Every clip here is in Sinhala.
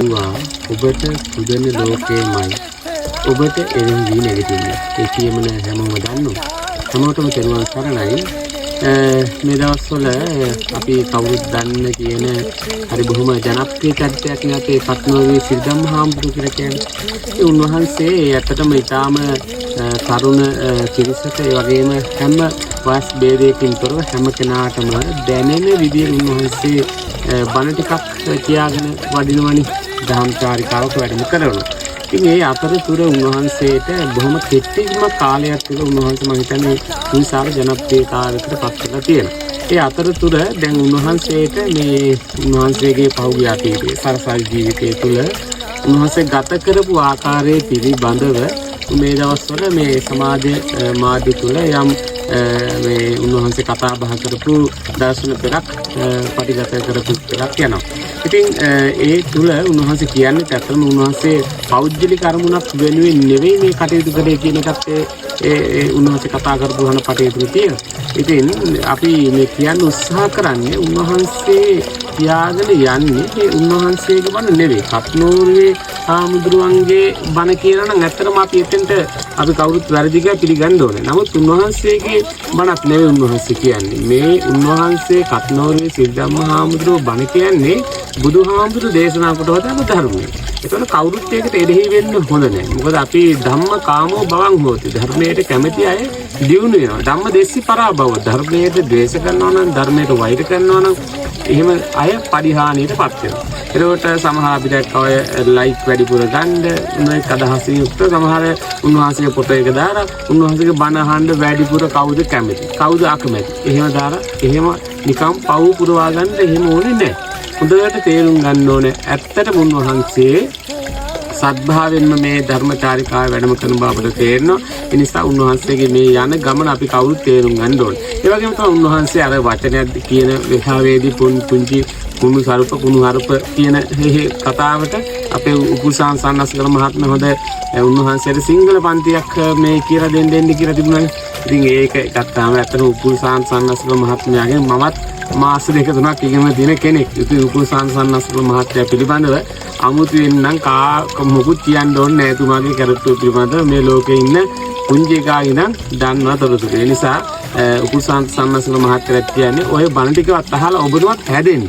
කිව්වා ඔබට පුදන ලෝකයමයි ඔබට එරෙහි වී නැගිටින්නේ. ඒ කියමන හැමෝම දන්නවා. හැමෝටම තෙරුවන් සරණයි. මේ දවස්වල අපි කවුරුත් දන්න කියන හරි බොහොම ජනප්‍රිය චරිතයක් නේ අපේ පත්නුවරේ සිරිධම්ම හාමුදුරුවෝ කියලා කියන්නේ. ඒ උන්වහන්සේ ඇත්තටම ඉතාම තරුණ පිරිසට, ඒ වගේම හැම වයස් භේදයකින් තොරව හැම කෙනාටම දැනෙන විදියට උන්වහන්සේ බණ ටිකක් කියාගෙන වඩිනවනේ, දහම් චාරිකාවක වැඩම කරනවා. ඉතින් ඒ අතරතුර උන්වහන්සේට බොහොම කෙටිම කාලයක් තුළ උන්වහන්සේ මම හිතන්නේ විශාල ජනප්‍රියතාවයකට පත් වෙලා තියෙනවා. ඒ අතරතුර දැන් උන්වහන්සේට මේ උන්වහන්සේගේ පහුගිය අතීතයේ සරසවි ජීවිතය තුළ උන්වහන්සේ ගත කරපු ආකාරය පිළිබඳව මේ දවස්වල මේ සමාජ මාධ්‍ය තුළ යම් මේ උන්වහන්සේ කතා බහ කරපු දර්ශන පෙළක් පටිගත කරපු පෙළක් යනවා. ඉතින් ඒ තුළ උන්වහන්සේ කියන්නේ ඇත්තටම උන්වහන්සේ පෞද්ගලික අරමුණක් වෙනුවෙන් නෙවෙයි මේ කටයුතු කරේ කියන එකත් ඒ ඒ උන්වහන්සේ කතා කරපු හන පටයුතු තියෙනවා. ඉතින් අපි මේ කියන්න උත්සාහ කරන්නේ උන්වහන්සේ කියාගෙන යන්නේ මේ උන්වහන්සේගේ බණ නෙවෙයි. කත්නෝරුවේ හාමුදුරුවන්ගේ බණ කියලා නම් ඇත්තටම අපි එතෙන්ට අපි කවුරුත් වැරදි කියලා පිළිගන්න ඕනේ. නමුත් උන්වහන්සේගේ බණක් නෙවෙයි උන්වහන්සේ කියන්නේ. මේ උන්වහන්සේ කත්නෝරුවේ සිරිධම්ම හාමුදුරුවෝ බණ කියන්නේ බුදුහාමුදුරු දේශනා කොට වදාළ ධර්මය. ඒතකොට කවුරුත් ඒකට එරෙහි වෙන්න හොඳ නෑ. මොකද අපි ධම්ම කාමෝ භවං හෝති. ධර්මයට කැමති අය දියුණු වෙනවා. ධම්ම දෙස්සි පරාභව. ධර්මයට ද්වේෂ කරනවා නම්, ධර්මයට වෛර කරනවා නම් එහෙම අය පරිහානියට පත් වෙනවා. එතකොට සමහර අපි දැක්ක ඔය ලයික් වැඩිපුර ගන්න නොයෙක් අදහසින් යුක්ත සමහර උන්වහන්සේගේ ෆොටෝ එක දාලා උන්වහන්සේගේ බණ අහන්න වැඩිපුර කවුද කැමති, කවුද අකමැති, එහෙම දාලා එහෙම නිකම් පව් පුරවා ගන්න එහෙම ඕනේ නෑ. හොඳට තේරුම් ගන්න ඕනේ ඇත්තටම උන්වහන්සේ සත්භාවයෙන්ම මේ ධර්මචාරිකාව වැඩම කරන බව අපට තේරෙනවා. ඒ නිසා උන්වහන්සේගේ මේ යන ගමන අපි කවුරුත් තේරුම් ගන්න ඕනේ. ඒ වගේම තමයි උන්වහන්සේ අර වචනයක් කියන වෙලාවේදී පුංචි කුණු සරුප කුණු හරුප කියන මේ කතාවට අපේ උපුල්සාන් සන්නස්ගල මහත්මයා හොඳ උන්වහන්සේට සිංහල පන්තියක් මේ කියලා දෙන්න දෙන්න කියලා තිබුණානේ. ඉතින් ඒක ගත්තාම ඇත්තටම උපුල්සාන් සන්නස්ගල මහත්මයාගෙන් මමත් මාස දෙක තුනක් ඉගෙන තියෙන කෙනෙක්. ඉතින් උපුල්සාන් සන්නස්ගල මහත්මයා පිළිබඳව අමුතුවෙන් නම් කා මොකුත් කියන්න ඕනේ නෑ. එතුමාගේ කැරක්ටර් පිළිබඳව මේ ලෝකේ ඉන්න පුංචි එකා ඉඳන් දන්නවා තොරතුරු. ඒ නිසා උපුල්සාන් සන්නස්ගල මහත්මයා කියන්නේ ඔය බණ ටිකවත් අහලා ඔබතුමත් හැදෙන්න.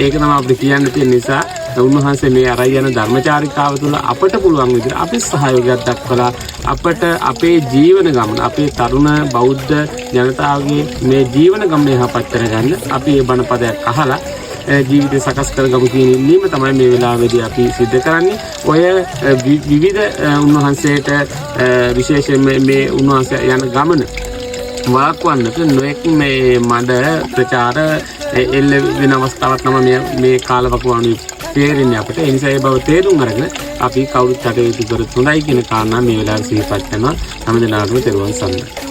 ඒක තමයි අපිට කියන්න තියෙන නිසා උන්වහන්සේ මේ අරයි යන ධර්මචාරිකාව තුළ අපට පුළුවන් විදිහට අපි සහයෝගයක් දක්වලා අපට අපේ ජීවන ගමන, අපේ තරුණ බෞද්ධ ජනතාවගේ මේ ජීවන ගමන යහපත් කරගන්න අපි මේ බණ පදයක් අහලා ජීවිතය සකස් කරගමු කියන ඉල්ලීම තමයි මේ වෙලාවේදී අපි සිද්ධ කරන්නේ. ඔය විවිධ උන්වහන්සේට විශේෂයෙන්ම මේ උන්වහන්සේ යන ගමන වළක්වන්නට නොයෙක් මේ මඩ ප්‍රචාර එල්ල වෙන අවස්ථාවක් තමයි මේ කාලවකවානුවේ තේරෙන්නේ අපිට. ඒ නිසා ඒ බව තේරුම් අරගෙන අපි කවුරුත් කටයුතු කරොත් හොඳයි කියන කාරණා මේ වෙලාවේ සිහිපත් කරනවා. හැම දිනකටම තෙරුවන් සරණයි.